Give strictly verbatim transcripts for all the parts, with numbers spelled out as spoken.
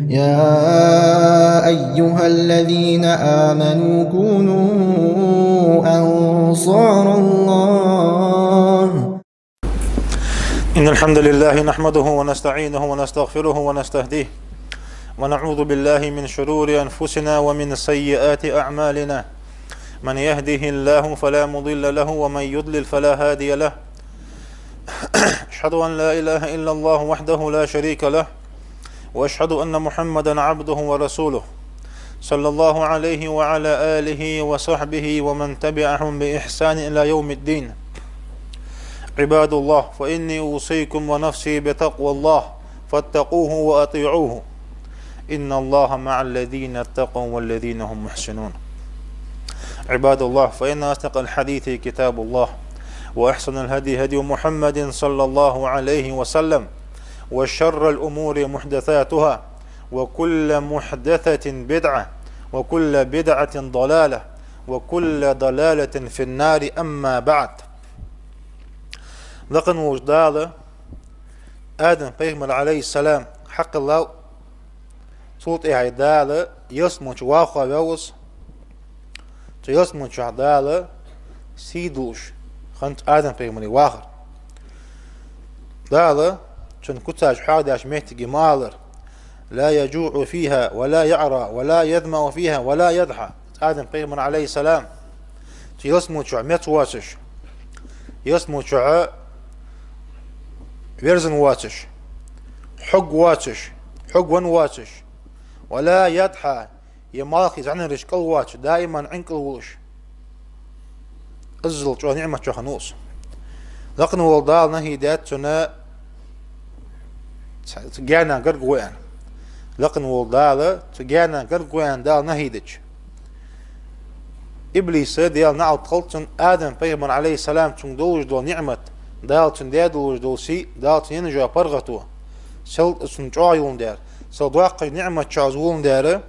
يا أيها الذين آمنوا كونوا أنصار الله. إن الحمد لله نحمده ونستعينه ونستغفره ونستهديه، ونعوذ بالله من شرور أنفسنا ومن سيئات أعمالنا. من يهده الله فلا مضل له، ومن يضلل فلا هادي له. أشهد أن لا إله إلا الله وحده لا شريك له، وأشهد أن محمدا عبده ورسوله، صلى الله عليه وعلى آله وصحبه ومن تبعهم بإحسان إلى يوم الدين. عباد الله، فإني أوصيكم ونفسي بتقوى الله، فاتقوه وأطيعوه. إن الله مع الذين اتقوا والذين هم محسنون. عباد الله، فإن أصدق الحديث كتاب الله، وأحسن الهدي هدي محمد صلى الله عليه وسلم، وشر الأمور محدثاتها، وكل محدثة بدعة، وكل بدعة ضلالة، وكل ضلالة في النار. أما بعد. Лакха волча Дала Адам пайхамар, عليه السلام, хьакхеллав, цул тӀехьагӀа Дала ялсмала чу вахаваьв из. Цу ялсмала чу Дала сий долаш хиннад Адам пайхамара вахар. Дала цун куцаш хьоахадаьча моттиге ма аллара: لا يجوع فيها ولا يعرى ولا يظمأ فيها ولا يضحى. Адам пайхамар, عليه السلام, цу ялсмала чу меца воацаш, ялсмала чу верзана воацаш, хьогвоацаш, хьогвенна воацаш, ولا يضحى, е малхий зӀанараш кӀалвоацаш, даиман Ӏин кӀал волаш. Иззал чӀоагӀа ниӀмат чу хиннав из. Лакха волча Дала нахьи даьд цунна цу гаьна гарга гӀо аьнна. Лакха волча Дала цу гаьна гарга гӀо аьнна Дала нахьи дича, иблиса, Даьла наӀалт хилда цунна, Адам пайхамар, عليه السلام, цунга долаш дола ниӀмат, Дала цунна даь долаш дола сий, Дала цунна енна йола паргӀато, сел цунна чӀоагӀа йоландаь, сел доккхача ниӀмата чу из воландаь,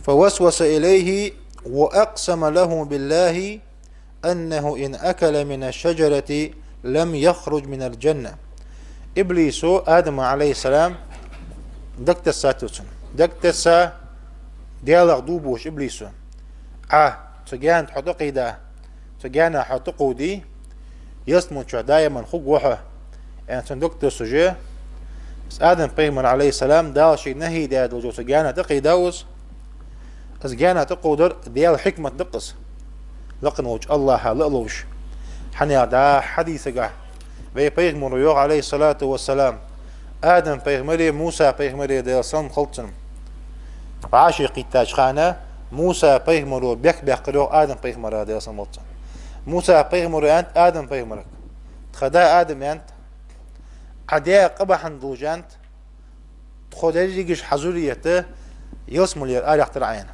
فوسوس إليه وأقسم له بالله أنه إن أكل من الشجرة لم يخرج من الجنة. Иблисо Адама, عليه السلام, дагатессад цунна. Дагатесса, Даьлах дув буаш иблисо: Ӏа цу гаьна тӀа хьо тӀакхийда, цу гаьна хьо тӀакховда, ялсмала чу даиман хургва хьо, аьнна, цунна дагатессача, из Адам пайхамар, عليه السلام, Дала шийга нахьи даь долча цу гаьна тӀакхийдав из. Из гаьна тӀакховдар Даьла хьикмат да-кх из. Лакха волча АллахӀа лаалуш. ХӀана аьлча, хьадисагахь вай пайхамаро йоах, عليه الصلاة والسلام, Адам пайхамареи Муса пайхамареи, Даьла салам хилда царна, вӀашагӀкхийттача хана Муса пайхамаро бехк баьккхар йоах Адам пайхамара, Даьла салам хилда царна. Муса пайхамаро аьннад Адам пайхамарга: «Тха да Адам, — аьннад, — Ӏа даь къа бахьан долаш, — аьннад, — тхо дерригаш, хьа зуррият, ялсмалера араяхийтар Ӏа, — аьнна.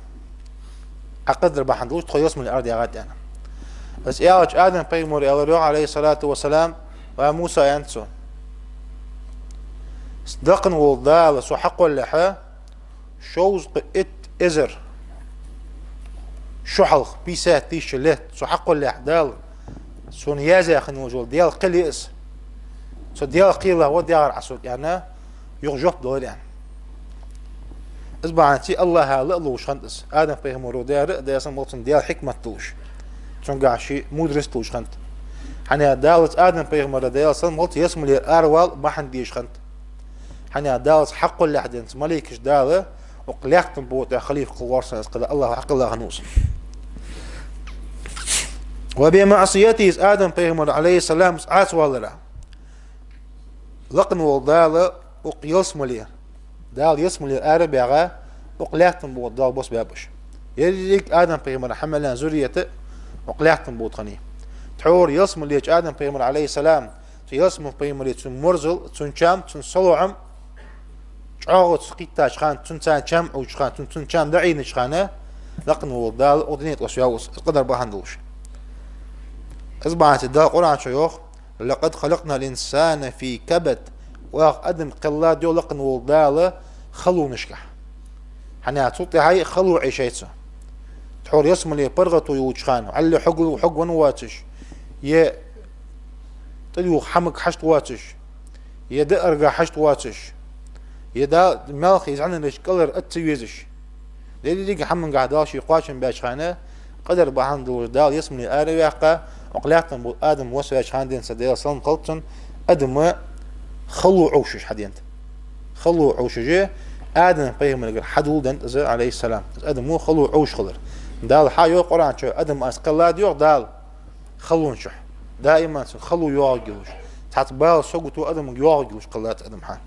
— Ӏа къа дар бахьан долаш тхо ялсмалера арадаьгӀад», — аьнна. Из аьлча Адам пайхамаро аьлар йоах, عليه الصلاة والسلام: «Ва Муса, — аьннад цо, — лакха волча Дала со хьакхоллалехьа, шовзткъа итт эзар шу хьалха, пятьдесят тысяч лет, со хьакхоллалехьа Дала сона яздаь хинна волаш вола Даьла кхел я из. Цу Даьла кхелах ва дегӀар Ӏа сога», — аьнна, юха жоп делар, аьнна. Из бахьанца АллахӀа лаалуш хиннад из. Адам пайхамаро даьр а, Даьла салам хилда цунна, Даьла хьикмат долаш, цунгахь ший мудрость долаш хиннад. ХӀана аьлча, Дала из Адам пайхамар, Даьла салам хилда цунна, ялсмалера аравала бахьан деш хиннад. ХӀана аьлча, Дала из хьакхоллалехьа денз малейкаш Дала укх лаьттан букъа тӀа халифа кхелла воарсан из кхелла, АллахӀа хьакхелла хиннав из. وبمعصيته, из Адам пайхамар, عليه السلام, из Ӏаса валара, лакха волча Дала укх ялсмалера, Дала ялсмалера ара а баьгӀа, укх лаьттан букъа тӀа Дала бос баьб уж. Еррига Адам пайхамара хьамален зуррият укх лаьттан букъа тӀа хиннай. Тхьовра ялсмале йолча Адам пайхамара, عليه السلام, цу ялсмале пайхамара цун мерзал, цун чам, цун салоӀам чӀоагӀа цу кхийттача хана, цунца чам Ӏувча хана, цун, цун чам дӀаӀийнача хана, лакха волча Дала укх дунен тӀа лоссаваьв из, из къадар бахьан долаш. Из бахьанца Дала Къуръан чу йоах: «لقد خلقنا الإنسان في كبد». Оаха адам кхеллад, йоах лакха волча Дала, халонашкахь. ХӀана аьлча, цул тӀехьагӀа хало Ӏе шоайца. Тхьовра ялсмале паргӀато йолча хана, вӀалла хьог-, хьогвенна воацаш, е тӀадувха хӀамага хьашт воацаш, е даарга хьашт воацаш, Е Дала мел хий зӀанараш кӀалхара а ца везаш. Деррига хӀамангахьа Дала ший кхоачам беча хана, къадар бахьан долаш Дала ялсмале араваьккха, укх лаьттан бу Адам вос ваьча хана денз, Даьла салам хилда цунна, Адама хало Ӏовшаш хьаденад. Хало Ӏовшаш Адам пайхамарагара хьадоладенад из, Ӏалайхи ссалам. Из Адама хало Ӏовшаш хилар. Дала хьайоах Къуръан чу, Адам аз кхеллад йоах Дала халон чу. Даиман цунга хало йоагӀаргйолаш. Цхьацца бала, сагото Адамага йоагӀаргйолаш кхеллад Адам хьа.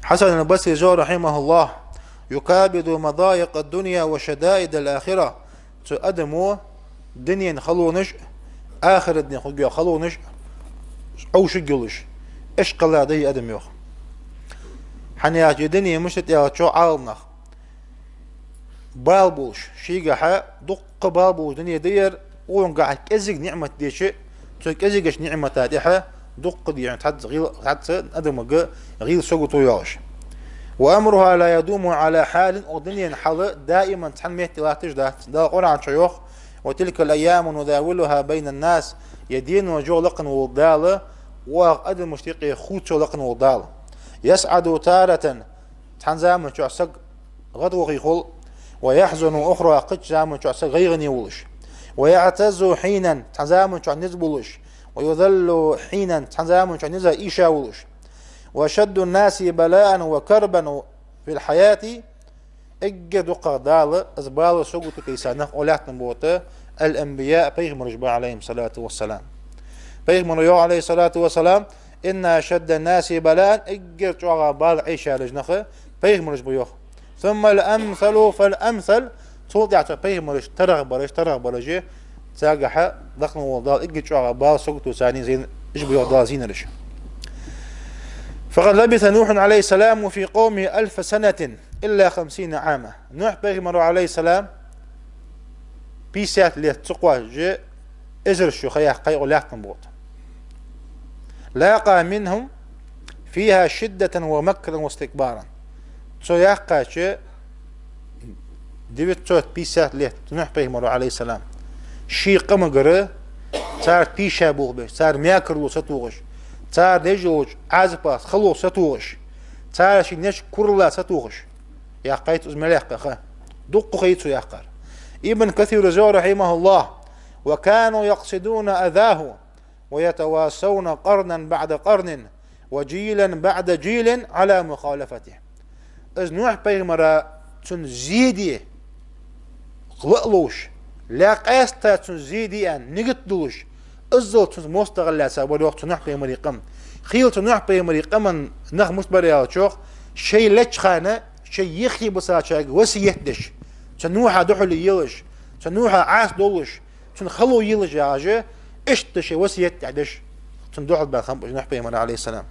Хьасан аль-Басрис йоах, рахьимахӀуллахӀ: «يكابد مضايق الدنيا وشدائد الآخرة». Цу Адамо дунен халонаш, ахарта ден хургйола халонаш Ӏовшаргйолаш, иштта кхеллад из Адам йоах. ХӀана аьлча дуне мишта да аьлча, Ӏаламнаха бала болаш, шийгахьа дуккха бала болаш дуне да ер, укхунгахьа кӀезига ниӀмат деча, цу кӀезигача ниӀмата тӀехьа дуккха дийхьа цхьацца гӀийла, цхьацца Адамага гӀийла, сагото йоагӀаш. «وأمرها لا يدوم على حال», укх дунен хьал даиман цхьан метте латташ дац. Дала Къуръан чу йоах: «وتلك الأيام نداولها بين الناس». Е денош, йоах лакхе вола Дала, оаха адамашта юкъе хувцаргва лакхе вола Дала. «يسعد تارة», цхьан заман чухь саг гӀадвахийта хул, «ويحزن أخرى», кхыча заман чухь саг гӀайгӀане волаш, «ويعتز حينا», цхьан заман чухь низ болаш, «ويذل حينا», цхьан заман чухь низа ийша волаш. «وأشد الناس بلاء وكربا في الحياة», эггара дукхагӀа Дала из бала, сагото тайса нах укх лаьттан бу тӀа الأنبياء, пайхамараш ба, عليهم الصلاة والسلام. Пайхамаро йоах, عليه الصلاة والسلام: «إن أشد الناس بلاء», эггара чӀоагӀа бала Ӏайшараш нах пайхамараш ба йоах. «ثم الأمثل فالأمثل», цул тӀехьа цу пайхамараш таррагӀбараш, таррагӀбараш, царгахьа лакхе вола Дала эггара чӀоагӀа бала, сагото царна зийна, уж ба йоах Дала зийнараш. «فقد لبث نوح عليه السلام في قومه ألف سنة إلا خمسين عاما». Нухь пайхамаро, عليه السلام, пятьдесят лет ца кхоачаш, эзар шу ха яьккхай укх лаьттан бу тӀа. «لاقى منهم فيها شدة ومكرا واستكبارا». Цо яьккхача девятьсот пятьдесят лет Нухь пайхамаро, عليه السلام, ший къамагара цар тийша болх беш, цар мекарло сатохаш, цар деш йолча Ӏазапах, халох сатохаш, цар ший неча куралла сатохаш яьккхай цо, из мел яьккха ха. Дукха ха я цо яьккхар. Ибн Касира йоах, рахьимахӀуллахӀ: «وكانوا يقصدون أذاه ويتواصون قرنا بعد قرن وجيلا بعد جيل على مخالفته». Из Нухь пайхамара, цун зе де ла а ловш, лакха къаьста цун зе де аьнна нигат долаш, иззал цунца моастагӀал лаьца бар йоах цу Нухь пайхамара къам. Хийла цу Нухь пайхамара къаман нах мишта бар аьлча, шоай леча хана шоай юхе бисачарга васкет деш, цу Нухьа духьале елаш, цу Нухьа Ӏаса долаш, цунна хало елаш яхаш, иштта шоай васкет деш, цунна духьал баьнна хиннаб уж Нухь пайхамар, عليه السلام.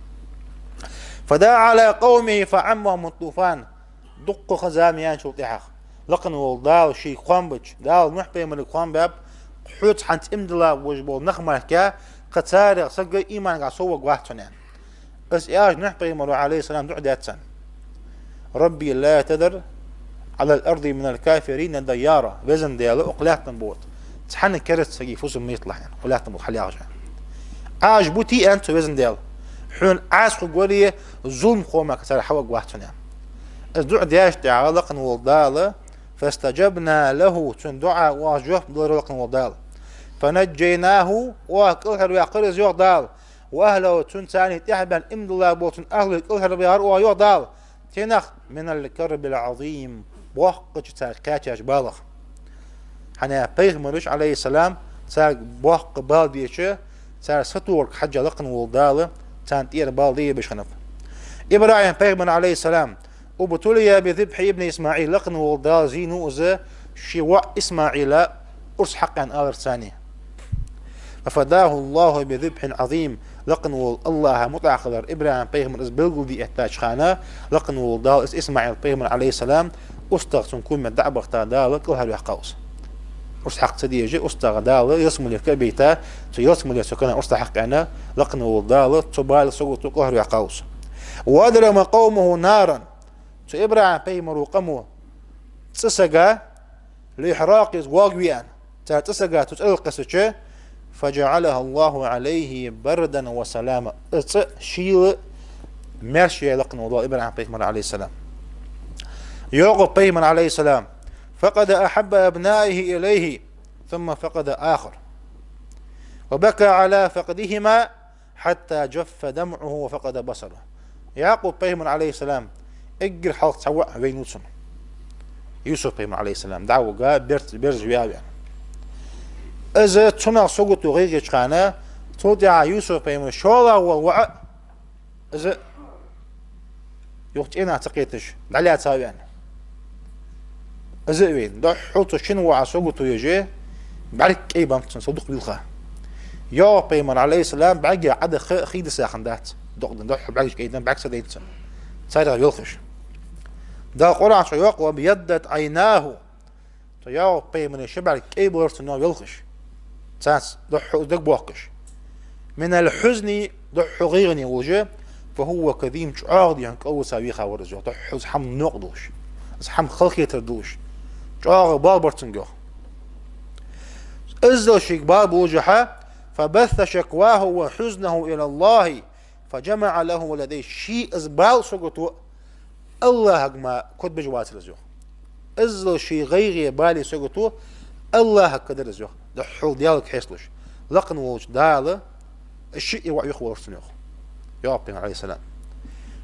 «فدعا على قومه فعمهم الطوفان». Дукха ха-зама яьнначул тӀехьагӀа лакхе вола Дала шийга хоам беча, Дала Нухь пайхамарга хоам баьб, хьоца хӀанз иман дилла уж бола нах мара кхы царех саг а иманга совваргвац хьона аьнна. Из аьлча Нухь пайхамаро, عليه السلام, дуӀа даьд царна: «رب لا تذر على الأرض من الكافرين ديارا». Веза Даьла, укх лаьттан бу тӀа цхьанна кераста сага фусам ма йитталахь аьнна, укх лаьттан бу тӀа хьалъяхаш аьнна. Ӏаш бу те аьнна цо, Веза Даьла, хьона Ӏаса хургвар, зуламхой мара кхы царех хьаваргвац хьона аьнна. Из дуӀа даьчул тӀехьагӀа лакхе вола Дала: «فاستجبنا له», цун дуӀа оаха жоп делар лакхе вола Дала. «فنجيناه», оаха кӀалхарваьккхар из йоах Дала. «وأهله», цунца цхьана тӀехьа баьнна иман дилла бола цун ахӀлой кӀалхарваьккхар оаха йоах Дала. Цунах, «من الكرب العظيم», боккхача царга кхаьчача балах. ХӀана аьлча пайхамараш, عليه السلام, царга боккха бала деча, цар сатохарга хьежжа лакхе вола Дала царна тӀера бала дӀаебеш хиннаб. ИбрахӀим пайхамар, عليه السلام: «ابتلي بذبح ابنه إسماعيل», лакхе вола Дала зийнав из ший воӀ ИсмаӀила урс хьакха аьнна аларца цхьана. «ففداه الله بذبح عظيم», лакхе вола АллахӀа мутӀахьа хилар ИбрахӀим пайхамар из белгалде эттача хана, лакхе вола Дала из ИсмаӀил пайхамар, عليه السلام, устагӀа цун когаметта дӀа а бахийта, Дала кӀалхарваьккхав из. Урс хьакха ца дезаш, устагӀа Дала ялсмале кхы а бейта, цу ялсмале цу кана урс хьакха аьнна, лакхе вола Дала цу бала, сагото кӀалхарваьккхав из. «وأضرم قومه نارا». Цу ИбрахӀим пайхамара къамо цӀи сага, «لإحراقه», из воагаве аьнна, цар цӀи сага цу цӀерал кхессача, «فجعلها الله عليه بردا وسلاما». Из цӀи шийла Маьрша яьй лакхе вола Дала ИбрахӀим-пайхамар, Ӏалайхи ссалам. Якъуб-пайхамар, Ӏалайхи ссалам: فقد أحب أبنائه إليه ثم فقد آخر وبكى على فقدهما حتى جف دمعه وفقد بصره. Якъуб-пайхамар, Ӏалайхи ссалам, эггара хьалха цхьа воӀ вайнав цунна. Юсуп-пайхамар, Ӏалайхи ссалам, дӀа а вига, берз-, берзаш ваьв аьнна. Из цунах сагото гӀайгӀа еча хана, цул тӀехьагӀа Юсуп-пайхамара шоллагӀа вола воӀ а, из а юха цӀенах ца кхеташ, дӀалаьцав аьнна. Из а вайна. Духхьал цу шин воӀа сагото еш, бӀарг кӀай беннаб цун, сел дукха вийлха. Якъуб-пайхамар, Ӏалайхи ссалам, бӀаргех Ӏодаха хий дисса хиннадац. Дукха духхьал бӀаргаш кӀай даьннад, бӀарг ца дайнад цун. Царех велхаш. Дала Къуръан чу йоах: وابيضت عيناه. Цу Якъуб-пайхамара ши бӀарг кӀай балар цун, велхаш. Царца духхьал из дагабоахкаш. من الحزن, духхьал гӀайгӀане волаш, فهو كظيم, чӀоагӀа дехьа кӀалвиса вийха вар из, йоах. Духхьал из хӀама новкъа долаш, из хӀама халахетар долаш, чӀоагӀа бала бар цунга, йоах. Иззал шийга бала болашехьа, فبث شكواه وحزنه إلى الله فجمع له ولديه. Ший из бала, сагото АллахӀага мара кодабеш вацар из, йоах. Иззал ший гӀайгӀеи балеи, сагото АллахӀага кадар из, йоах. Духхьал Даьлага хьесталуш. Лакхе волча Дала шиъ воӀ юхавоалар цунна, йоах. Якъуб-пайхамар, Ӏалайхи ссалам.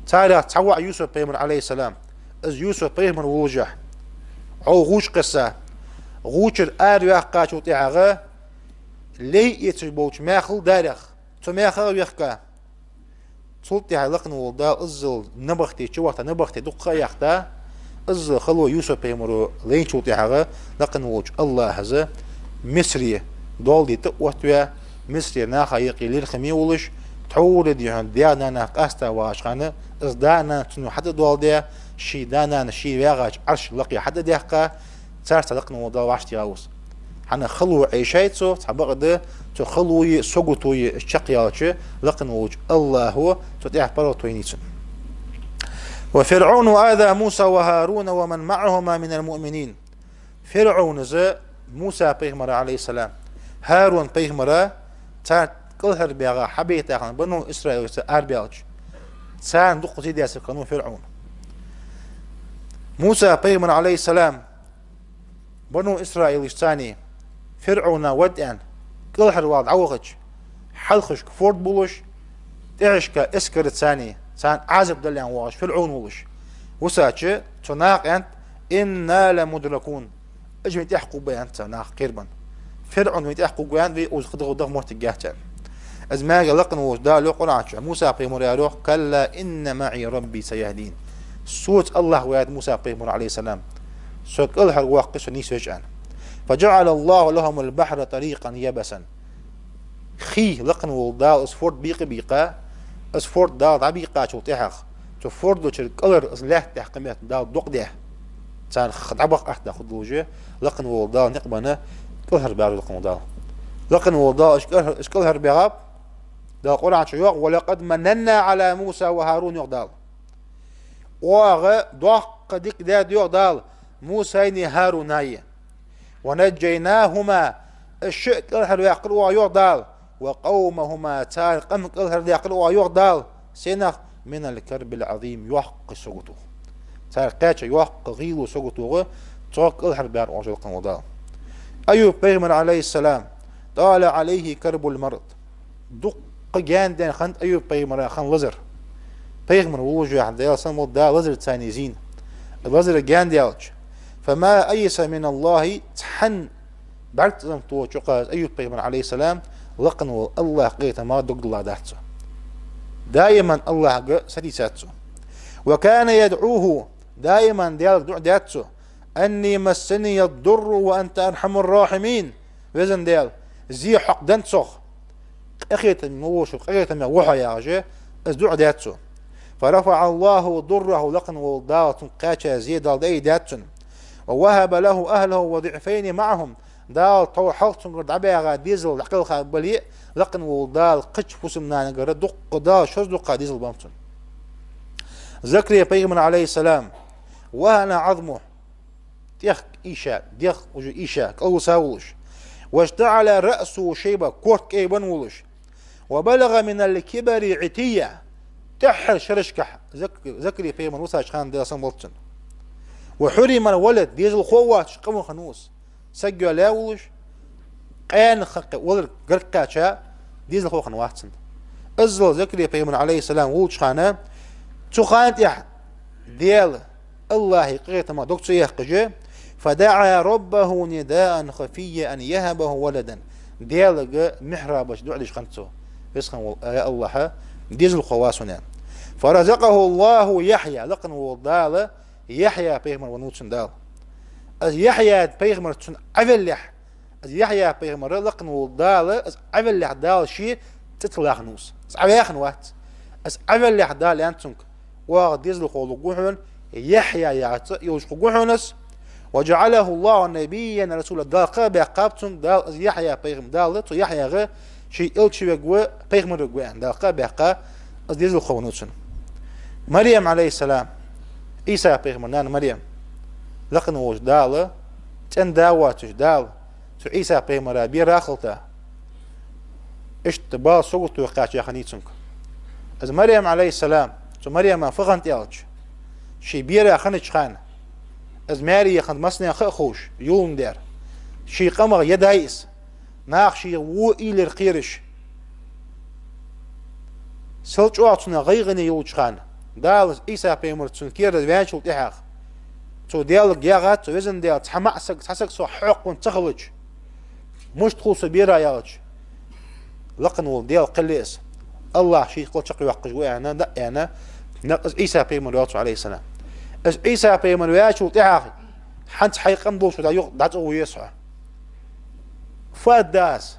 Царех цхьа воӀ Юсуп-пайхамар, Ӏалайхи ссалам. Из Юсуп-пайхамар волашехь, гӀов гӀувч кхесса, гӀувчара араваьккхачул тӀехьагӀа, лай эцаш болча маьхал дарех, цу маьхах а вехка. Цул тӀехьагӀа лакхе вола Дала иззал набахте, чу вахийта набахте дукха а яхийта, иззал хало Юсуп-пайхамаро лайначул тӀехьагӀа, лакхе волча АллахӀа из Мисре доал де тӀаоттаваь, Мисре наха юкъе лерхӀаме волаш, тхьовра дехьа даь-нанах къаьста вагӀача хана, из да-нана цунна хьатӀадоаладаь, ший да-нана ше ваьгӀача Ӏарша лакхе хьатӀадаьккха, царца лакхе вола Дала вӀаштӀехьа вус. ХӀана, хало Ӏайшай цо, цхьабакъда, цу халои саготои чакхъяьлча, лакхе волча АллахӀо цу тӀа паргӀато еннай цунна. وفرعون آذى موسى وهارون ومن معهما من المؤمنين. ФирӀавна из Муса-пайхамара, Ӏалайхи ссалам, ХӀарун-пайхамара, цар кӀалхарбаьгӀа хьабайта хинна бану Исраилашца арабаьлча, царна дукха зе даьсса хиннав ФирӀавн. Муса-пайхамар, Ӏалайхи ссалам, бану Исраилашцани, ФирӀавна вад аьнна, кӀалхарвала дӀавахача, хьалхашка форд болаш, тӀехьашка эскарацани, царна Ӏазап далла аьнна воагӀаш ФирӀавн волаш висача, цу наха аьннад: إنا لمدركون. Уж вайна тӀехьакхувргба, аьннад цар наха кхерабенна. ФирӀавн вайна тӀехьакхувргва аьннад, вай укхаза дагӀа, дагӀа моттиг яц аьнна. Из маьрга лакхе волча Дала йоах Къуръан чу, Муса-пайхамарага аьлар йоах: كلا إن معي ربي سيهدين. Соца АллахӀ ва, аьннад Муса-пайхамара, Ӏалайхи ссалам. Со кӀалхарвоаккх, со нийсвеш, аьнна. فجعل الله لهم البحر طريقا يبسا. Хий, лакхе вола Дала из форд бийкъа а бийкъа, из форд Дала дӀабийкъачул тӀехьагӀа, цу форда чура кӀалхара из лаьтта тӀа кхы метта Дала дукъ даь, царна х-, дӀабаха атта хургдолаш, лакхе вола Дала никъ бенна, кӀалхарбаьб лакхе вола Дала. Лакхе вола Дала уж кӀалхар-, уж кӀалхарбаьб, Дала Къуръан чу йоах: ولقد مننا على موسى وهارون, йоах Дала. Оаха доккха дика даьд, йоах Дала, Мусайи ХӀарунаи. ونجيناهما, уж шиъ кӀалхарваьккхар оаха, йоах Дала, وقومهما, цар къам кӀалхардаьккхар оаха, йоах Дала. Сенах? من الكرب العظيم, йоккха саготох. Цар кхаьча йоккха гӀийла саготох, цох кӀалхарбаьб оаха лакхе вола Дала. Айюб-пайхамар, Ӏалайхи ссалам, طال عليه كرب المرض. Дуккха гаьна даьнна хиннад Айюб-пайхамара хинна лазар. Пайхамар волашехь, Даьла салам хилда цунна, лазар царна зийна. Лазар гаьна даьлча, فما أيس من الله, цхьан бӀаргацӀенна тохача хана Айюб-пайхамар, Ӏалайхи ссалам, лакхе вола АллахӀа къахетамах дог дилла дац цо. Даиман АллахӀага сатийсад цо. وكان يدعوه, даиман Даьлага дуӀа даьд цо: أني مسني الضر وأنت أرحم الراحمين. Веза Даьла, зе хьакхадаьд сох, къахетаме волаш, къахетаме ва хьо, яхаш, из дуӀа даьд цо. فرفع الله ضره, лакхе вола Дала цунга кхаьча зе Дала дӀаайдаьд цунна. ووهب له أهله وضعفين معهم. Дала тхов хьалха цунгара дӀабаьгӀа дезал дӀакхелха бале а, лакхе вола Дала кхыча фусам-нанагара дуккха, Дала шозза дукха дезал беннаб цунна. Закария-пайхамар, Ӏалайхи ссалам, وهن عظمه, тӀехк ийша, дегӀ уже ийша, кӀалвиса волаш. واشتعل رأسه شيبة, корта кӀай бенна волаш. وبلغ من الكبر عتيا, ТӀеххьара шерашкахь Зак-, Закария пайхамар висача хана, Даьла салам хилда цунна. وحرم الولد, дезалхо воацаш къам хиннав из. Саг йоалаяь волаш, къаьна хинна валар гарга кхаьча, дезалхо хиннавац цунна. Иззал Закария пайхамар, Ӏалайхи ссалам, волча хана, цу хана тӀехьа Даьла, АллахӀа къахетама дог ца яьккхача, فدعا ربه نداء خفيا أن يهب له ولدا. Даьлага михьраба чу дуӀа деш хиннад цо. Веза хинна вола, я АллахӀ, дезалхо ва сона, аьнна. فرزقه الله يحيى, лакхе вола Дала Яхья пайхамар веннав цунна Дала. Из Яхья пайхамар цунна Ӏовеллехь, из Яхья пайхамар, лакхе вола Дала, из Ӏовеллехь Дала ший цӀи ца лаханус. Из Ӏоваьханвац. Из Ӏовеллехь Дала аьннад цунга: «Оаха дезалхо лургва хьона, Яхья яха цӀи йолаш хургва хьона из». وجعله الله نبيا ورسولا. Дала кхаъ баьккхаб цунга, Дала из Яхья пайхамар, Дала цу Яхьягара ший элча вергва, пайхамар вергва аьнна, Дала кхаъ баьккха, из дезалхо веннав цунна. Марьям, Ӏалайхи ссалам, Ӏийса пайхамара нана Марьям, лакхе волча Дала, цӀен-да воацача Дала, цу Ӏийса пайхамара бера хилийта, иштта бала сагото кхаьча хиннай цунга. Из Марьям, Ӏалайхи ссалам, цу Марьяма фу хиннад аьлча, ший бера хиннача хана, из маьре хиннад массанена ха а ховш, юлнадер. Ший къамах ядий из, наха шийх во уйла яр кхераш. Сел чӀоагӀа цунна гӀайгӀане йолча хана, Дала, Ӏийса пайхамар цун кера ваьнначул тӀехьагӀа, цо Даьлага яхад, цо: «Веза Даьла, цхьа маӀа саг, цхьа саг сох хьокхавенна ца хилча, мишта хул со бера?» аьлча, лакхе вола Даьла кхел из. АллахӀ ший кхел чакхйоаккхаш ва аьнна, да аьнна, нах из Ӏийса пайхамар ваьлча, Ӏалайхи ссалам. Из Ӏийса пайхамар ваьнначул тӀехьагӀа, хӀанз хьай къам долча дӀа юха дӀа цӀа гӀо еза хьо. Фу аргда аз?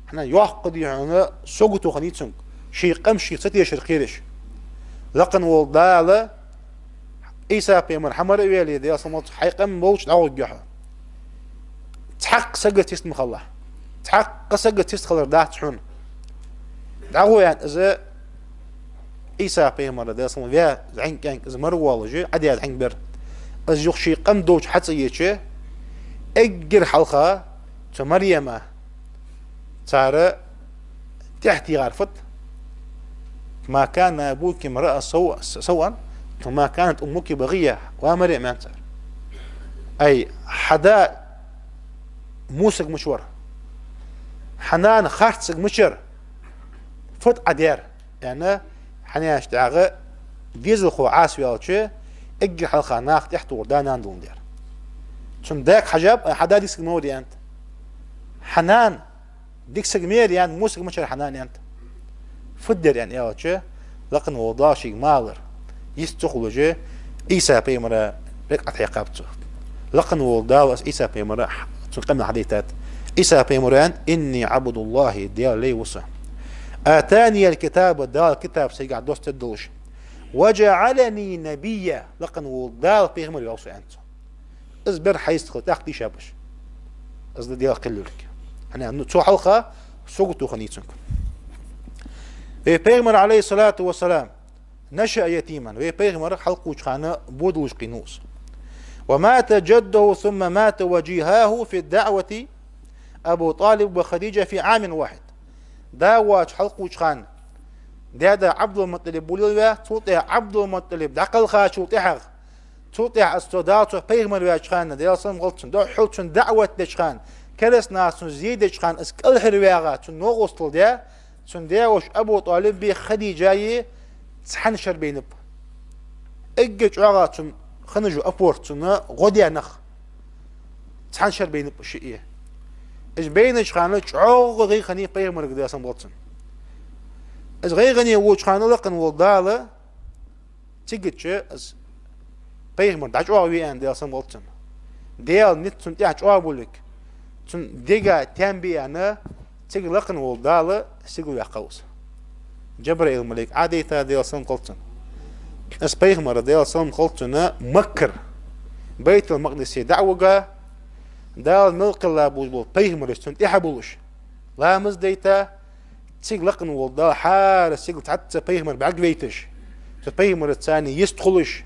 ХӀана, йоккха дий хьона сагото хиннай цунга, ший къам шийх ца тешар кхераш. Лакхе вола Дала, Ӏийса пайхамар хьамара а ваьле, Даьла салам хилда цунна, хьай къам болча дӀагӀоргья хьо. Цхьаккха сагаца йист ма хилалахь. Цхьаккха сагаца йист хилар дац хьона. ДӀагӀо, аьнна, из Ӏийса пайхамар, Даьла салам хилда цунна, ваь зӀамига кӀаьнк из мара воаллаш, Ӏадаь зӀамига бер. Из юха ший къам долча хьацӀаеча, эггара хьалха цу Марьяма цар тӀехьа тӀагӀар фуд: «ما كان أبوك امرأ سوء، سوء، وما كانت أمك بغيا». Ва Марьям, аьннад цар, ай, хьа да во саг мича вар, хьа нана харц саг мича яр, фуд Ӏа даьр, аьнна, хьанаш тӀехьагӀа дезалхо Ӏаса ваьлча, эггара хьалха наха тӀехьа тохар да-нана доландаь. Цун даьга хьежаб, ай, хьа да дика саг ма вар, аьннад. Хьа нана дика саг ма яр, аьннад, во саг мича яр хьа нана, аьннад. Фуд ер, аьнна аьлча, лакхе вола Дала шийга ма аллара, йист ца хулаш, Ӏийса пайхамара рекъа тӀа хьекхаб цо. Лакхе вола Дала из Ӏийса пайхамар цун къамаьл хьадайтад. Ӏийса пайхамара аьннад: «إني عبد الله, Даьла лай ва со. آتاني الكتاب, Дала китаб сайгахьа доссадаь долаш. وجعلني نبيا, лакхе вола Дала пайхамар ваьв со», аьннад цо. Из бер хьайста хила, тӀаккха тийшаб уж. Из да Даьла кхел йолга. ХӀана, ну, цул хьалха сагото хиннай цунга. Вай пайхамар, Ӏалайхи ссалату вассалам, نشأ يتيما, вай пайхамар хьалкхувча хана бодалуш кхийнав из. ومات جده ثم مات وجيهاه في دعوة أبو طالب وخديجة في عام واحد. Да воацаш хьалкхувча хана даь-да Ӏабдул-МутӀалиб болийла ваь, цул тӀехьагӀа Ӏабдул-МутӀалиб дӀакхелхачул тӀехьагӀа, цул тӀехьагӀа из цо, Дала цох пайхамар ваьча хана, Даьла салам хилда цунна, духхьал цунна даӀват деча хана, кераста наха цунна зе деча хана, из кӀалхарваьгӀа, цунна новкъостал даь, цун даь-воша Абу ТӀалиби Хадижаи цхьан шера байнаб. Эггара чӀоагӀа цунна хиннаш опора, цунна гӀо даь нах цхьан шера байнаб уж шиъ. Уж байнача хана чӀоагӀа гӀайгӀане пайхамарга, Даьла салам хилда цунна. Из гӀайгӀане волча хана лакхе вола Дала, цигача из пайхамар дӀачӀоагӀве аьнна, Даьла салам хилда цунна, Даьла низ цунна тӀехьа чӀоагӀа болга, цун дега таьнна бе аьнна, цига лакхе вола Дала сигала ваьккхав из. Джабраил малайк Ӏодайта, Даьла салам хилда цунна. Из пайхамар, Даьла салам хилда цунна, Маккара Байтул-Макъдисе дӀа а вига, Дала мел кхелла болаш бола пайхамараш цунна тӀехьа болаш, ламаз дайта, цига лакхе вола Дала хӀара сигала цхьацца пайхамар бӀаргавайташ, цу пайхамарца царна йист хулаш,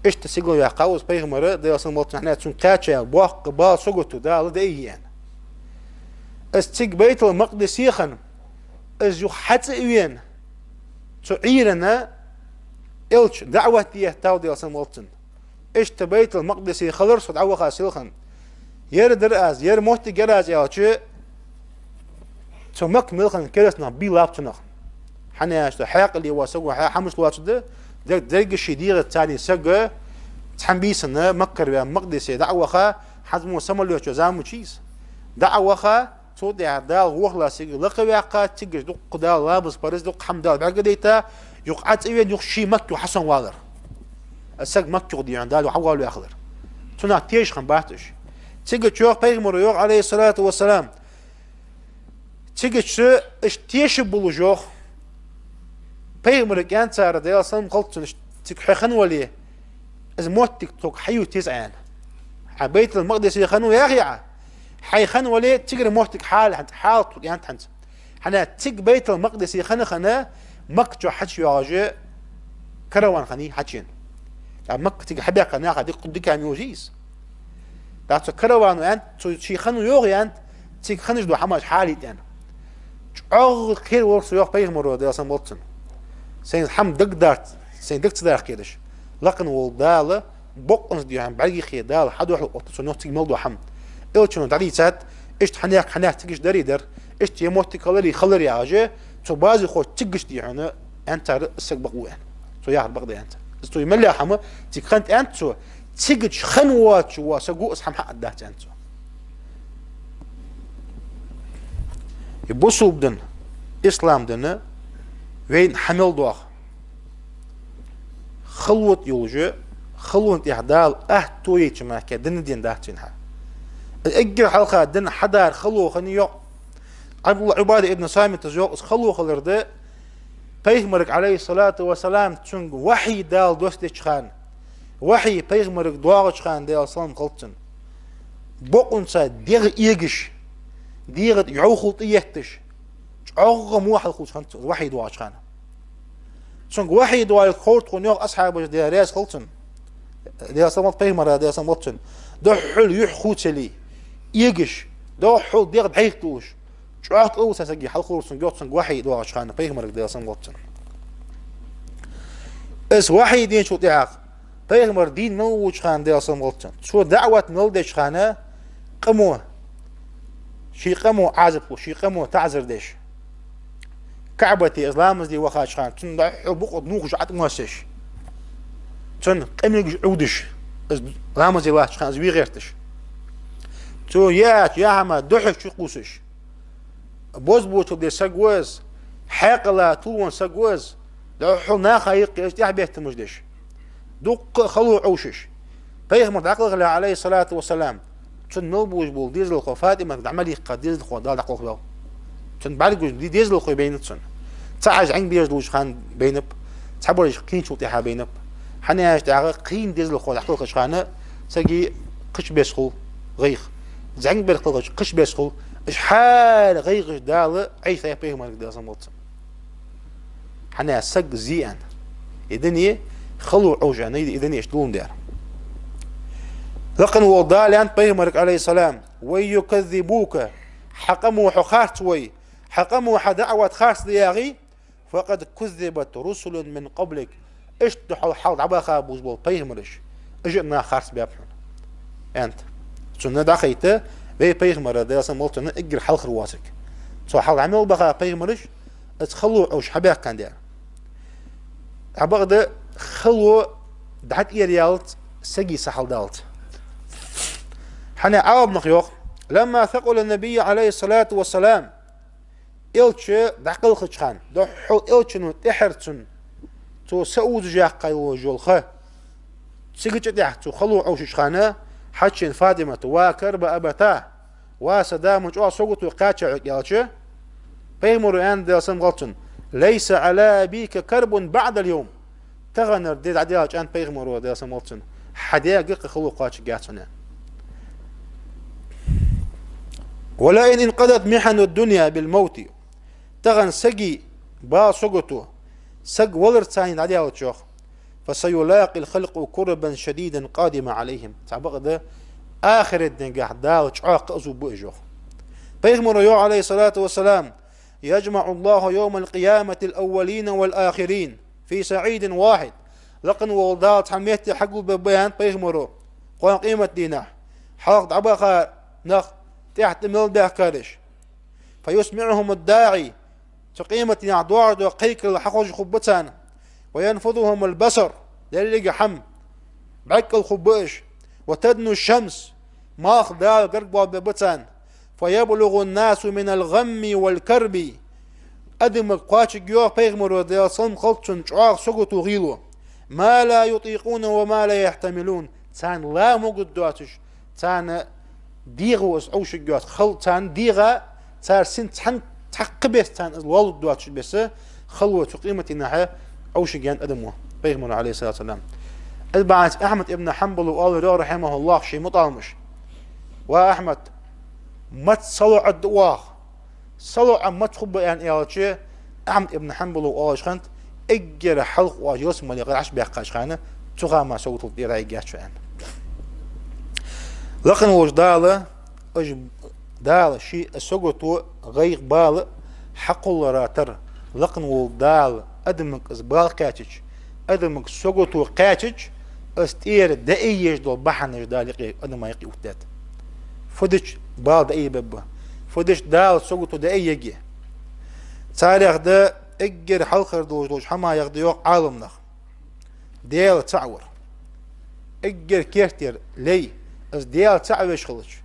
иштта сигала ваьккхав из пайхамар, Даьла салам хилда цунна, хӀана, цунга кхаьча боккха бала, сагото Дала дӀаайъайир. Из цига Байтул-Макъдисе хинна, из юха хьацӀа а вена, Цу Ӏуйранна элча даӀват де еттав, Даьла салам хилда цунна. Иштта Байтул-Макъдисе хилар со дӀаваха селхан. Ер дар аз, ер моттиг яр аз аьлча, цу Макка мел хинна керастанаш бийлаб цунах. ХӀана аьлча хьаькъале вола саг хьа-, хӀамаш лоацаргда, дерг-, деррига ший дегӀаца царна саг цхьан бийсанна Маккара ваь Макъдисе дӀаваха, хӀанз мо самолёташ йола заман чу я из. ДӀаваха, цул тӀехьа Дала вохалла цига лакхаваьккха, цигача дукха Дала ламаз-парз, дукха хӀама Дала бӀаргадайта, юха Ӏа цӀавена, юха ший Макка юха хьасоввалар. Из саг Макка юха дийхьа Дала юха хьавоалаваь хилар. Цунах тешаш хиннабац уж. Цигача йоах пайхамара, йоах, Ӏалайхи ссалату вассалам, цигача уж тешаш болаш, йоах, пайхамарга аьннад цар, Даьла салам хилда цунна, цига хьо хинна вале, из моттиг тхога хьаювца еза Ӏа, аьнна. Хьо Байтул-Макъдисе хинна ва яхе Ӏа, хьо хинна вале, цигара моттиг хьале хьона, хьале тхога, аьннад хьона. ХӀана аьлча цига Байтул-Макъдисе хинна-хинна, Макка чу хьачуйоагӀаш караван хиннай хьачуена. ТӀаккха Макка цига хьабаьхка наха дика, дика ма йолаш я из. ТӀаккха цу каравано аьннад, цу ший хинна ва йоах аьннад, цига хиннаш дола хӀамаш хьале йита, аьнна. ЧӀоагӀа кхера волаш ва со, йоах пайхамара, Даьла салам хилда цунна. Сайна хӀама дагадоацаш, сайна дага ца даха кхераш. Лакха вола Дала бокъонца дийхьа бӀаргех Дала хьадухьал оттадаьд цунна цига мел дола хӀама. Элчано дӀадийцад, иштта хьанехк, хьанехк цигача дарий дар, иштта ер моттиг хиларий, хиларий яхаш, цу базархочо цигача дийхьа аьннад цар, из саг бакъ ва, аьнна. Цо яхар бакъ да, аьннад цар. Из цо мел яха хӀама, цига хиннад, аьннад цо, цигача хинна воацаш вола саг ва, из хӀама хьа а дац, аьннад цо. Из бусалба ди, ислам ди, вайна хьа мел доагӀа халот йолаш, халона тӀехьа Дала атта тойча мара кхы ди денна дац вайна хьа. Эггара хьалха ди хьадар хало хиннай, йоах. Ӏабдуллахь Ӏубада ибн Самита йоах, из хало хилар да, пайхамарга, Ӏалайхи ссалату вассалам, цунга вахьий Дала доссадеча хана, вахьий пайхамарга доагӀача хана, Даьла салам хилда цунна, бокъонца дегӀ эгаш, дегӀа тӀа йӀовхал тӀаетташ, чӀоагӀа во хьалхулаш хиннад цо, вахьий доагӀача хана. Цунга вахьий доаллалца ховргда тхона, йоах асхьабаша, Даьла раьза хилва царна, Даьла салам хилда пайхамара, Даьла салам хилда цунна, духхьал юхь хувцалий, эгаш, духхьал дегӀ дӀайха долаш, чӀоагӀа тӀалуш саг хьалхулар цунга, йоах, цунга вахьий доагӀача хана пайхамарга, Даьла салам хилда цунна. Из вахьий деначул тӀехьагӀа пайхамар дийна мел волча хана, Даьла салам хилда цунна, цо даӀват мел деча хана, къамо, ший къамо Ӏазап луш, ший къамо таӀазар деш, КаӀбате из ламаз де вахача хана, цунна духхьал букъ нувхаш, Ӏа тӀа моссаш, цунна къамилгаш Ӏовдаш, из ламаз де латтача хана из ве гӀерташ, цо яьча яхьама духьал чукхувсаш, бозбуунчал деш саг ва из, хьаькъала тилвенна саг ва из, духхьал наха юкъе из тӀехьабеттамаш деш, дуккха а хало Ӏовшаш, пайхамар дӀакхалхалехь, Ӏалайхи ссалату вассалам, цунна мел болаш бола дезалхо, ФатӀиматага дӀа мел йихка дезалхо Дала дӀакхалхаваьв. Цунна бӀаргагуш де-, дезалхой байнаб цунна. Цхьабараш зӀамига безаш долча хана байнаб, цхьабараш кхийначул тӀехьа байнаб. ХӀана аьлча тӀаккха кхийна дезалхо дӀакхалхача хана сага кхыча бесса хул гӀайгӀа, зӀамига бер кхалхача кхыча бесса хул. Уж хьа гӀайгӀаш Дала Ӏийса пайхамарга, Даьла салам хилда цунна. ХӀана аьлча саг зе, аьнна, из дуне хало Ӏовш, аьнна, из дуне иштта дулун дер. Лакха вола Дала аьннад пайхамарга, Ӏалайхи ссалам: «وإن يكذبوك», хьа къамо хьо харц вой, хьа къамо хьа даӀват харц да яхе, «فقد كذبت رسل من قبلك», иштта хьол хьалха дӀабаха болаш бола пайхамараш, уж а нах харц баьб хьона, аьннад. Цунна дӀахайта вай пайхамар, Даьла салам хилда цунна, эггара хьалхара воацарг. Цо хьалха дӀа мел баха пайхамараш, из хало Ӏовш хьабаьхкан дер. Цхьабакъда хало дӀатӀера яллалца, сага са хьалдаллалца. ХӀана Ӏаламнаха йоах: «لما ثقل النبي عليه الصلاة والسلام», элча дӀакхалхача хана, духхьал элчано тӀехьара цунна, цо са увзаш яккха йолаш йола ха, цигача тӀехьа цо хало Ӏовшача хана, хьачуена ФатӀимата: «وكرب أبتاه», ва са да, ма чӀоагӀа сагото кхаьчай хьога, аьлча, пайхамаро аьннад, Даьла салам хилда цунна: «ليس على أبيك كرب بعد اليوم». Таханара ди дӀадаьлча, аьннад пайхамаро, Даьла салам хилда цунна, хьа даьга кхы хало кхоачаргьяц хьона. «ولئن انقضت محن الدنيا بالموت». Тахан сага бала, сагото, саг валарца дӀадаьлча, йоах, «فسيلاقي الخلق كربا شديدا قادما عليهم». Цхьабакъда ахарата дийнахьа Дала чӀоагӀа кхы а зувргба уж, йоах. Пайхамаро йоах, Ӏалайхи ссалату вассалам: يجمع الله يوم القيامة الأولين والآخرين في صعيد واحد. Лакхе волча Дала цхьан метте хьагулбергба аьннад пайхамаро кхоана къематдийнахьа, хьалха дӀабаха нах, тӀехьа тӀа мел баьхкараш. فيسمعهم الداعي. Цу къематдийнахьа доагӀаш дола кхайкарал хьахозаш хургба царна. وينفذهم البصر. Деррига хӀама бӀаргкъал хургба уж. وتدنو الشمس. Малх Дала гаргабоалабергба царна. فيبلغ الناس من الغم والكرب. Адамашта кхоачаргья, йоах пайхамаро, Даьла салам хилда цунна, чӀоагӀа сагото, гӀело. ما لا يطيقون وما لا يحتملون. Царна ла могаш доацаш, царна дегӀо из Ӏовшаргья, хала царна дегӀа, цар синца цхьан, цхьаккха беса царна из лоалургдоацаш беса, хало цу къематдийнахьа Ӏовшаргья аьннад адамо, пайхамаро, عليه الصلاة والسلام. Из бахьанца Ахьмад ибн Хьанбала оалар, йоах, رحمه الله, ший мутаӀаламаша: «Ва Ахьмад, маца салоӀа да оаха? СалоӀа маца хургба?» — аьнна аьлча, Ахьмад ибн Хьанбала оалаш хиннад: «Эггара хьалха оаш ялсмале гӀара Ӏобаьхкача хана, цу хана мара сагото тӀера дӀаергьяц шо», — аьнна. Лакхе волча Дала, уж Дала ший сагото, гӀайгӀа, бала хьакхоллара тара, лакхе волча Дала адамага из бала кхаьчача, адамага сагото кхаьчача, из тӀера дӀаайъеш дола бахьанаш Дала юкъе, адама юкъе оттадаьд. Фу дича бала дӀаайбергба, фу дича Дала сагото дӀаайъергья. Царех да, эггара хьалхара долаш долча хӀамаех да, йоах Ӏаламнаха, Даьла цаӀ вар. Эггара керттера лай, из Даьла цаӀ веш хилча,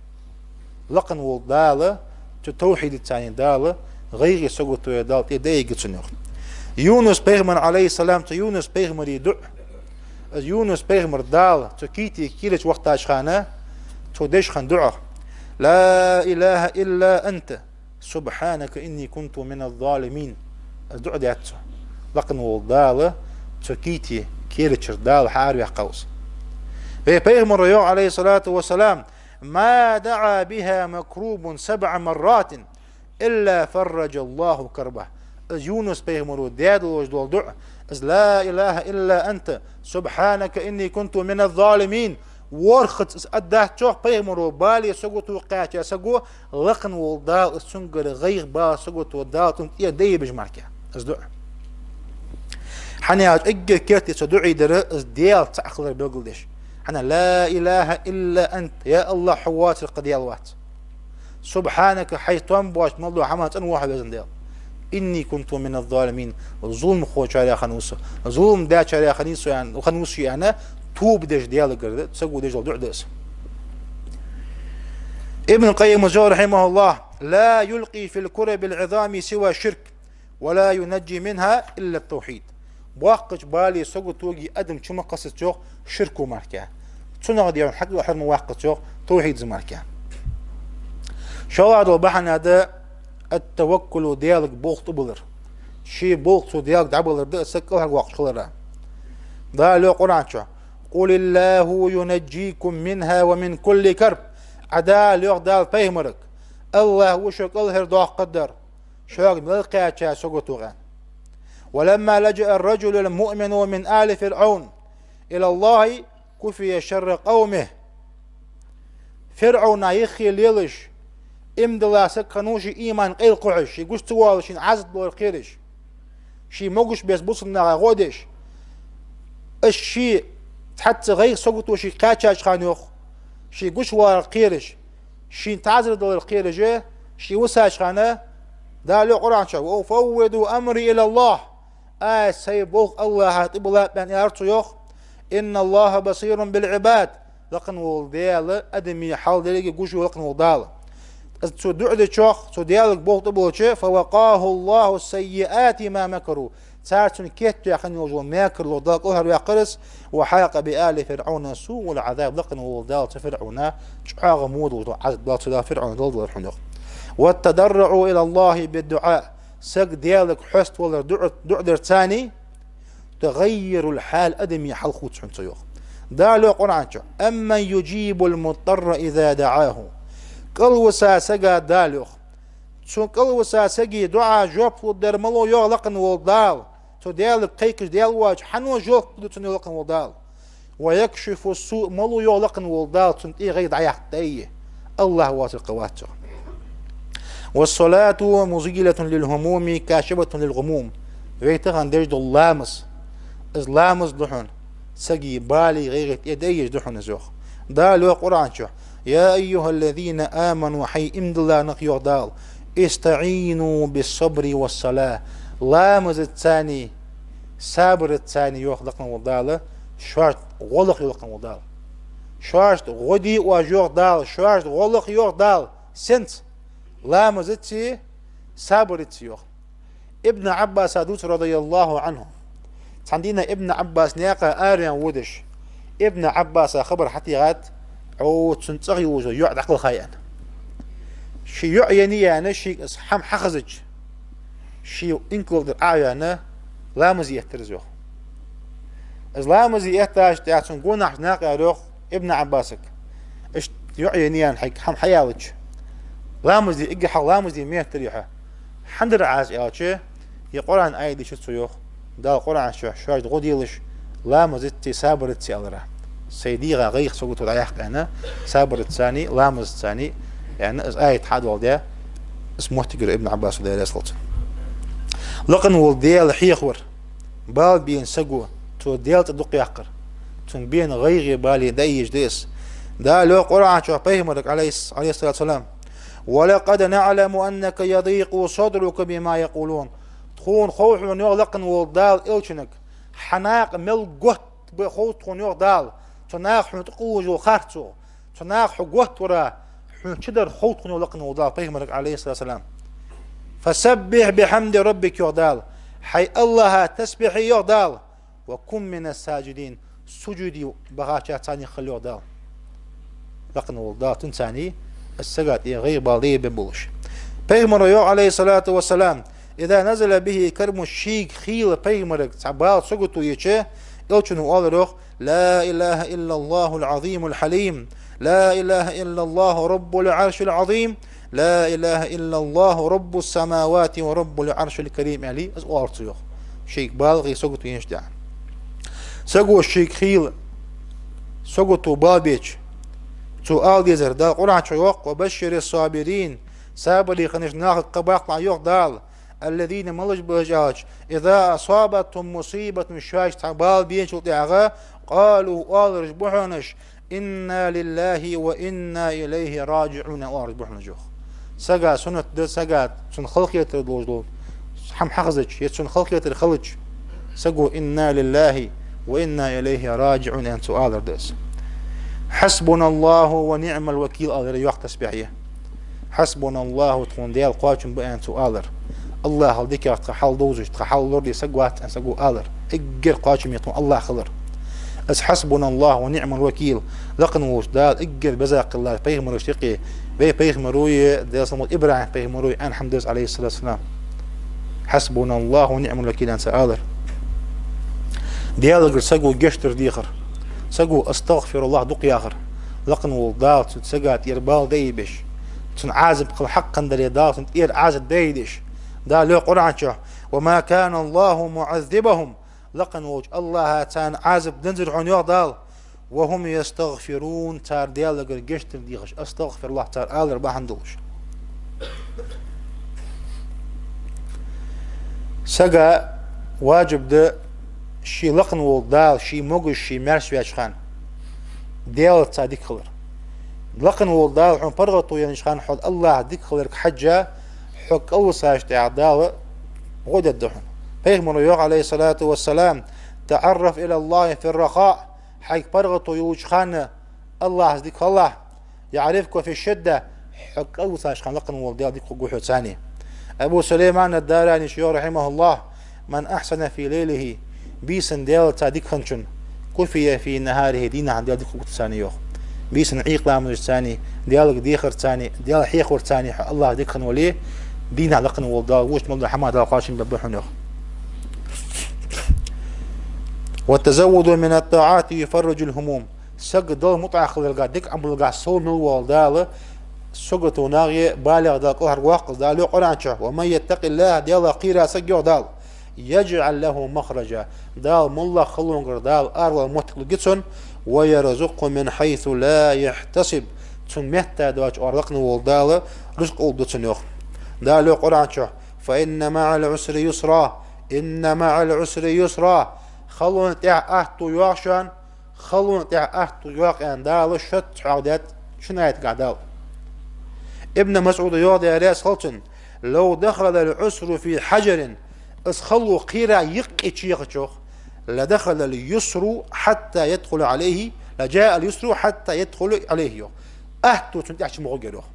лакхе волча Дала, цу тавхьидца цхьана Дала гӀайгӀеи саготои Дала тӀера дӀаайъергья цунна, йоах. Юнус пайхамар, عليه السلام, цу Юнус пайхамара дуӀа. Из Юнус пайхамар Дала цу кийте кийрача вахийтача хана цо деш хинна дуӀа: «لا إله إلا أنت سبحانك إني كنت من الظالمين». Из дуӀа даьд цо. Лакхе волча Дала цу кийте кийрачара Дала хьаараваьккхав из. Вай пайхамаро йоах, عليه الصلاة والسلام: «ما دعا بها مكروب سبع مرات إلا فرج الله كربه». Из Юнус пайхамаро даь долаш дола дуӀа, из «لا إله إلا أنت سبحانك إني كنت من الظالمين». ВорхӀазза из аргдац, йоах пайхамаро, балеи саготои кхаьча саго, лакхе волча Дала из цунгара гӀайгӀа, бала, сагото Дала цунна тӀера дӀаайбеш мара, из дуӀа. ХӀана аьлча эггара керттера цу дуӀай дар из Даьла цаӀ хилар белгалдеш. ХӀана? «لا إله إلا أنت», я АллахӀ, хьо воацар кхы Даьла вац. «سبحانك», хьай товш боаца мел дола хӀамах цӀена ва хьо, веза Даьла. «إني كنت من الظالمين», зуламхочарех хиннав со, зулам дечарех хиннав со, аьнна, хиннав со, аьнна, тоба деш Даьлагара, саго деш дола дуӀа да из. Ибн Къаййима йоах, رحمه الله: «لا يلقي في الكرب العظام سوى الشرك ولا ينجي منها إلا التوحيد». Боккхача балеи саготоеи адам чу ма кхоссац, йоах, ширко мара. Цунах дегӀа хьакъ хьарма ваккхац, йоах, тавхьидца мара. ШоллагӀа дола бахьан да ат-таваккулу, Даьлага болх тӀабиллар. Ший болх цу Даьлага дӀабиллар да из, саг кӀалхарвоаккхаш хилара. Дала йоах Къуръан чу: «قل الله ينجيكم منها ومن كل كرب». Ӏа Дала, йоах Дала пайхамарга, АллахӀ ва шо кӀалхардоаккхаргдар шуга мел кхаьча саготох, аьнна. «ولما لجأ الرجل المؤمن من آل فرعون إلى الله كفي شر قومه». ФирӀавна юхе лелаш, иман дилла саг хиннав ший иман къайла кхухьаш, ше гуш ца воалаш, шийна Ӏазап далар кхераш, ше могаш беса бусалба наха гӀо деш, из ше цхьацца гӀайгӀа, сагото шийга кхаьчача хана, йоах, ше гуш валар кхераш, шийна таӀазар далар кхераш, ше висача хана, Дала йоах Къуръан чу: «وأفوض أمري إلى الله». Аз сай болх АллахӀа тӀабиллаб, аьнна, аьлар цо, йоах. «إن الله بصير بالعباد». Лакхе волча Даьла адамий хьал деррига гуш ва лакхе волча Дала. Из цо дуӀа дечох, цо Даьлага болх тӀабиллача, «فوقاه الله سيئات ما مكروا». Цар цунна кийчдаь хинна йолаш йола мекарло Дала кӀалхарваьккхар из, «وحاق بآل فرعون سوء العذاب». Лакхе волча Дала цу ФирӀавна чӀоагӀа во долаш дола Ӏазап Дала цу Дала ФирӀавна далдалар хьона, йоах. «وتضرعوا إلى الله بالدعاء». Саг Даьлага хьеставалар, дуӀа, дуӀа дар царна, «تغير الحال», адамий хьал хувц хьона цо, йоах. Дала йоах Къуръан чу: «أمن يجيب المضطر إذا دعاه». КӀалвиса сага, Дала йоах, цу кӀалвиса сага дуӀа жоп лургдар мала ва, йоах лакхе волча Дала. Цу Даьлага кхайкача Даьла воацача хьан жоп лургда цунна, йоах лакхе волча Дала. «ويكشف السوء», мала ва, йоах лакхе волча Дала, цунна тӀера гӀайгӀа дӀаяккха, АллахӀ воацар кхы вац, йоах. والصلاة مزيلة للهموم كاشفة للغموم. Вай тахан деш дола ламаз. Из ламаз да хьона сага бала, гӀайгӀа тӀадайеш да хьона из, йоах. Дала йоах Къуръан чу: يا أيها الذين آمنوا, хӀай иман дилла нах, йоах Дала, استعينوا بالصبر والصلاة. Ламазаца, сабарца, йоах лакхе вола Дала, шоашта гӀо лаха, йоах лакхе вола Дала. Шоашта гӀо де оаш, йоах Дала, шоашта гӀо лаха, йоах Дала. Сенца? Ламазаца, сабарца, йоах. Ибн Ӏаббаса дувц, رضي الله عنه. Цхьан дийнахьа Ибн Ӏаббас наькъа араваьнна водаш, Ибн Ӏаббаса хабар хьатӀаийгӀад, Ӏо цун цӀагӀа йолаш йола йоӀ дӀакхелхай аьнна. Ший йоӀ енна яьнна, шийга из хӀама хьахезача, ший инкал тӀара Ӏо а ваьнна, ламазе эттар из, йоах. Из ламазе эттача тӀехьа цун гонахьараш наха аьлар, йоах, Ибн Ӏаббасага: «Иштта йоӀ енна яьнна хьайга хӀама хьаяьлча, ламаз де, эггара хьалха ламаз де меттарий хьо? ХӀана дар Ӏа из?» — аьлча, ер Къуръан аят дийшар цо, йоах. Дала Къуръан чу: «Шоаш гӀо делаш, ламазаца, сабарца», — аьлар. Сай дегӀа гӀайгӀа, сагото дӀаяккха аьнна, сабарца, ламазца аьнна, из аят хьадоаладаь, из моттиг йир Ибн Ӏаббаса, Даьла раьза хилва цунна. Лакхе вола Даьла хьехавар, бала бена саго, цо Даьла цӀи дукха яккхар, цунна бена гӀайгӀеи балеи дӀаеш да из. Дала йоах Къуръан чу пайхамарга, Ӏалайхи-, Ӏалайхиссалату вассалам: «ولقد نعلم أنك يضيق صدرك بما يقولون». Тхона хов хьона, йоах лакхе вола Дала элчанга, хьа накъа мел готта ба хов тхона, йоах Дала, цу наха хьона тӀакхувш йола харцо, цу наха хьо готта вара хьона чудар хов тхона, йоах лакхе вола Дала пайхамарга, Ӏалайхиссалату вассалам. «فسبح بحمد ربك», йоах Дала, хьай АллахӀа тасбихь де, йоах Дала, «وكن من الساجدين», сужуде бахачарца хила, йоах Дала. Лакхе вола Дала цунца, из сага тӀа гӀайгӀа, бала дӀаеш болаш. Пайхамара йоах, Ӏалайхиссалату вассалам: «إذا نزل به كرب», шийга хийла пайхамарга цхьа бала, сагото еча, элчано оалар, йоах: «لا إله إلا الله العظيم الحليم، لا إله إلا الله رب العرش العظيم، لا إله إلا الله رب السماوات ورب العرش الكريم», — аьле, из оалар цо, йоах. Шийга бала, гӀайгӀа, сагото еннача тӀехьа. Саго шийга хийла, сагото, бала беча, цо ала дезар, Дала Къуръан чу йоах: «وبشر الصابرين», сабаре хиннача нахага кхаъ баккхалахь, йоах Дала. «الذين», малаш ба уж аьлча, «إذا أصابتهم مصيبة», шоашта цхьа бала беначул тӀехьагӀа, «قالوا», оалараш ба хьона уж: «إنا لله وإنا إليه راجعون», оалараш ба хьона уж, йоах. Сага суннат да, сага цунна халахетар долаш дола хӀама хьахезача, е цунна халахетар хилча, саго «إنا لله وإنا إليه راجعون» аьнна цо алар да из. «حسبنا الله ونعم الوكيل», — алар, йоах, тасбихь я. «حسبنا الله», тхона Даьла кхоачам ба аьнна цо алар. АллахӀал дикагӀа тха хьал довзаш, тха хьал лораде саг вац аьнна саго алар. Эггара кхоачаме тхона АллахӀ хилар. Из «حسبنا الله ونعم الوكيل», лакхе волча Дала эггара беза хилар пайхамарашта юкъе, вай пайхамарои, Даьла салам хилда, ИбрахӀим пайхамарои аьнна хӀама да из, Ӏалайхиссалату вассалам. «حسبنا الله ونعم الوكيل» аьнна цо алар. Даьлагара саго гешт дар дехар, саго «астагӀфируллахӀ» дукха яхар, лакхе вола Дала цу сага тӀера бала дӀаайбеш, цунна Ӏазап хила хьакъ хиннадаь, Дала цунна тӀера Ӏазап дӀаайдеш. Дала йоах Къуръан чу: «وما كان الله معذبهم», лакхе волча АллахӀа царна Ӏазап дензар хьона, йоах Дала, «وهم يستغفرون», цар Даьлагара гешт дар дехаш, «астагӀфируллахӀ» цар алар бахьан долаш. Сага важиб да ший лакхе вола Дала, ший могаш, ший маьрша ваьча хана Даьлаца дика хилар. Лакхе вола Дала хьона паргӀато еннача хана хьо АллахӀа дика хиларга хьежжа, хьо кӀалвисача тӀехьа Дала гӀо дергда хьона. Пайхамара йоах, Ӏалайхиссалату вассалам: «تعرف إلى الله في الرخاء», хьайга паргӀато йолча хана АллахӀаца дика хилалахь, «يعرفك في الشدة», хьо кӀалвисача хана лакхе вола Даьла дика хургва хьоца. Абу Сулайман ад-Даранийс йоах, رحمه الله: «من أحسن في ليله», бийсан Даьлаца дика хинначун, «كفي في نهاره», дийнахьа Даьла дика хургва цунна, йоах. Бийсан Ӏийкъа ламазашца, Даьлага дехарца, Даьла хьехаварца хьо АллахӀаца дика хинна вале, дийнахьа лакхе вола Дала воча мел дола хӀама Дала кхоачам бергба хьона, йоах. «والتزود من الطاعات يفرج الهموم». Саг Далла мутӀахьа хиларга, дика Ӏамалга сов мел вола Дала, сагото, нахе балех Дала кӀалхарвоаккх из. Дала йоах Къуръан чу: «ومن يتق الله», Даьлах кхийра саг, йоах Дала, «يجعل له مخرجا», Дала моллагӀа халонгара Дала аравала моттиг лургья цунна, «ويرزقه من حيث لا يحتسب», цунна метта доацача оагӀора лакхе вола Дала рузкъа лургда цунна, йоах. Дала йоах Къуръан чу: «فإن مع العسر يسرا، إن مع العسر يسرا». Халон тӀехьа аьттув йоагӀа шоана, халон тӀехьа аьттув йоагӀа, аьнна, Дала шозза хьоахадаьд шин аятагахь Дала. Ибн МасӀуда йоах, Даьла раьза хилва цунна: «لو دخل العسر في حجر». Из хало кхера юкъе чуехача, йоах, «لدخل اليسر حتى يدخل عليه، لجاء اليسر حتى يدخل عليه», йоах. Аьттув цунна тӀехьа чу ма гӀоргьяр, йоах.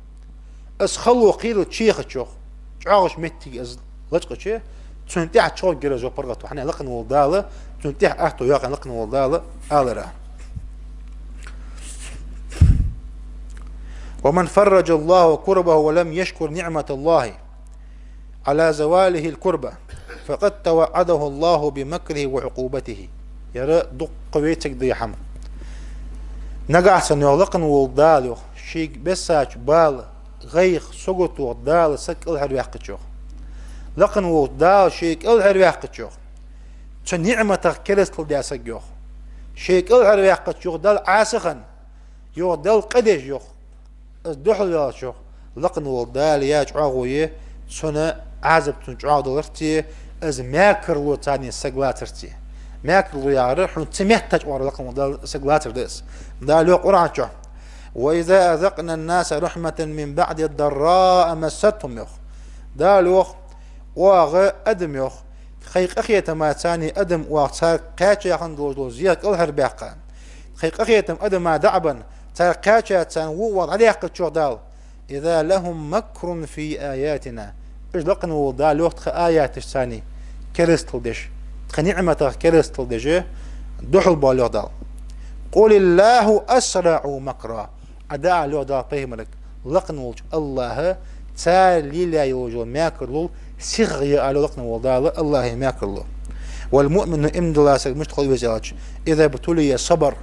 Из хало кхера чуехача, чӀоагӀача моттиге из лачкъача, цунна тӀехьа чугӀоргьяр из, йоах, паргӀато. ХӀана аьлча лакхвенна волча Дала цунна тӀехьа аьттув йоаккх, лакхвенна волча Дала аьлар. «ومن فرج الله كربه ولم يشكر نعمة الله على زواله الكربة، فقد توعده الله بمكره وعقوبته». Ер дукха вайцига да ер хӀама. Нагахь санна, йоах, лакхвенна волча Дала, йоах, шийга бессача бала, гӀайгӀа, сагото Дала саг кӀалхарваьккхача, йоах. Лакхвенна волча Дала шийга кӀалхарваьккхача, йоах. Цу ниӀматах керастал даь саг, йоах. Шийга кӀалхарваьккхача, йоах, Далла Ӏаса хинна, йоах, Далла къа деш, йоах, из духьалваьлча, йоах, лакхвенна волча Дала яь чӀоагӀо я, цун Ӏазап цунна чӀоагӀа даларца, из мекарло царна саг лацарца. Мекарло яхар хьона цу меттача оагӀора лакхвенна волча Дала саг лацар да из. Дала йоах Къуръан чу: «وإذا أذقنا الناس رحمة من بعد ضراء مستهم», йоах. Дала йоах, оаха адам, йоах, тхоай къахетама царна, адам, оаха царга кхаьча хинна долаш дола зе кӀалхарбаьккха, тхоай къахетам адама дӀа а бенна, царга кхаьча царна во а ваха дӀадаьккхача, йоах Дала: «إذا لهم مكر في آياتنا». Уж, лакхвенна волча Дала йоах, тха аяташца керастал деш, тха ниӀматах керастал деш, духьалбоал, йоах Дала. «قل الله أسرع مكرا». Ӏа дӀаала, йоах Дала пайхамарга, лакхвенна волча АллахӀа цар лелаяь йолаш йола мекарло сихагӀа я, ала йоах лакхвенна волча Дала АллахӀа мекарло. «والمؤمن», иман дилла саг мишта хила веза аьлча, «إذا ابتلي صبر»,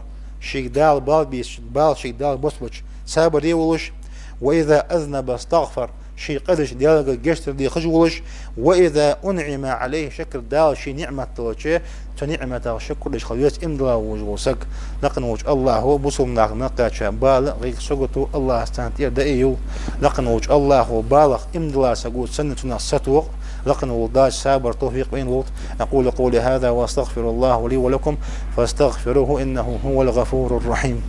шийга Дала бала бийцача, бала шийга Дала боссабача, сабаре волаш, «وإذا أذنب استغفر», ший къа дича Даьлагара гешт дар де ховш волаш, «وإذا أنعم عليه شكر», Дала шийна ниӀмат делча, цу ниӀматах шукр деш хила веза иман дилла волаш вола саг. Лакхвенна волча АллахӀа бусалба наха мел кхаьча бала, гӀайгӀа, сагото АллахӀа царна тӀера дӀаайю. Лакхвенна волча АллахӀа балах иман дилла саго санна цунах сатоха, лакхвенна волча Дала сабар, товфикъ вайна лолда. أقول قولي هذا وأستغفر الله لي ولكم فاستغفروه إنه هو الغفور الرحيم.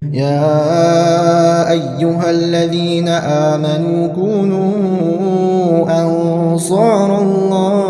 يا أيها الذين آمنوا كونوا أنصار الله